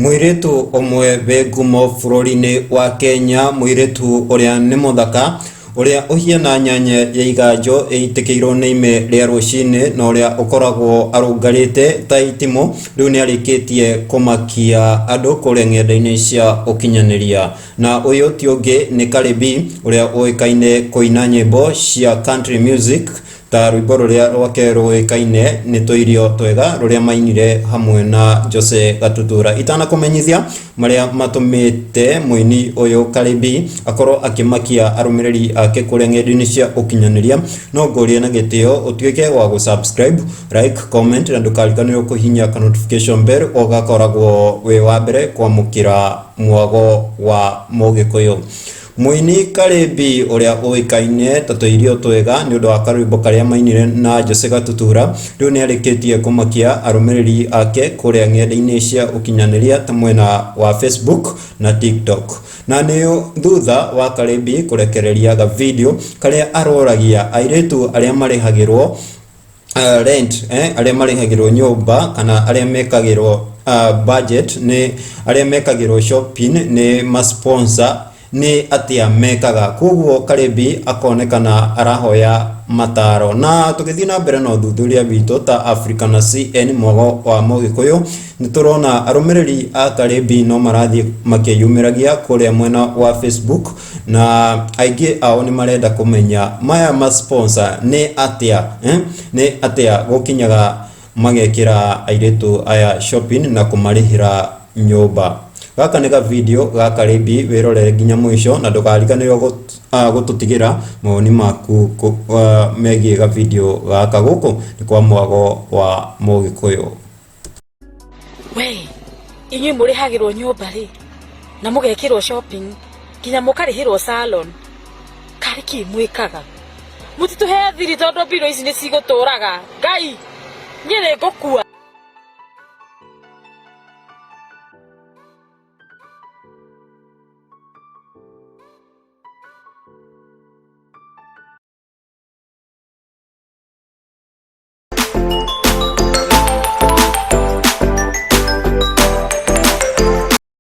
Mũirĩtu ũmwe wĩ ngumo bũrũri-inĩ wa Kenya, mũirĩtu ũrĩa nĩ mũthaka, ũrĩa ũhiana nyanya ya iganjo ĩitĩkĩirwo nĩ ime rĩa rũcinĩ na ũrĩa ũkoragwo arũngarĩte ta itimũ, rĩu nĩ arĩkĩtie kũmakia andũ kũrĩa ng'enda-inĩ cia ũkinyanĩria. Na ũyũ ti ũngĩ nĩ Cardi B ũrĩa ũĩkaine kũina nyĩmbo cia country music ta rwĩmbo rũrĩa rwake rũĩkaine nĩ Tũirio Twega rũrĩa mainire hamwe na Jose Gatutura. Itanakũmenyithia marĩa matũmĩte mũini ũyũ Cardi B akorwo akĩmakia arũmĩrĩri ake kũrĩa ng'enda-inĩ cia ũkinyanĩria, no ngũrie na gĩtĩo ũtuĩke wa gũ subscribe, like, comment na ndũkariganĩrwo kũhihinya ka notification bell ũgakoragwo wĩ wa mbere kwamũkĩra mwago wa Mũgĩkũyũ. Mũini Karĩmbi ũrĩa ũĩkaine ta Tũirio Twega nĩ ũndũ wa karwĩmbo karĩa mainire na Jose Gatutura rĩu nĩ arĩkĩtie kũmakia arũmĩrĩri ake kũrĩa ng'enda-inĩ cia ũkinyanĩria ta mwena wa Facebook na TikTok. Na nĩ thutha wa Karĩmbi kũrekereria ga video karĩa aroragia airĩtu arĩa marĩhagĩrwo rent arĩa marĩhagĩrwo nyũmba kana arĩa mekagĩrwo budget nĩ arĩa mekagĩrwo shopping nĩ ma sponsor nĩ atĩa mekaga. Koguo Karĩmbi akonekana arahoya mataro. Na tũgĩthiĩ na mbere na ũthuthuria witũ ta Africa na CN mwago wa Mũgĩkũyũ, nĩ tũrona arũmĩrĩri a Karĩmbi no marathiĩ makĩyumĩragia kũrĩa mwena wa Facebook na aingĩ ao nĩ marenda kũmenya maya ma sponsor nĩ atĩa nĩ atĩa gũkinyaga magekĩra airĩtu aya shopping na kũmarĩhĩra nyũmba. Gaka nĩ ga video ga Karĩmbi wĩrorere nginya mũico na ndũkariganĩrwo gũtũtigĩra mawoni maku megiĩ ga video gaka. Gũkũ nĩ kwa mwago wa Mũgĩkũyũ. We inyuĩ mũrĩhagĩrwo nyũmba rĩ na mũgekĩrwo shopping nginya mũkarĩhĩrwo salon, karĩ kĩ mwĩkaga? Mũtitũhe thiri tondũ mbirũ ici nĩ cigũtũraga. Ngai, niĩ nĩ ngũkua.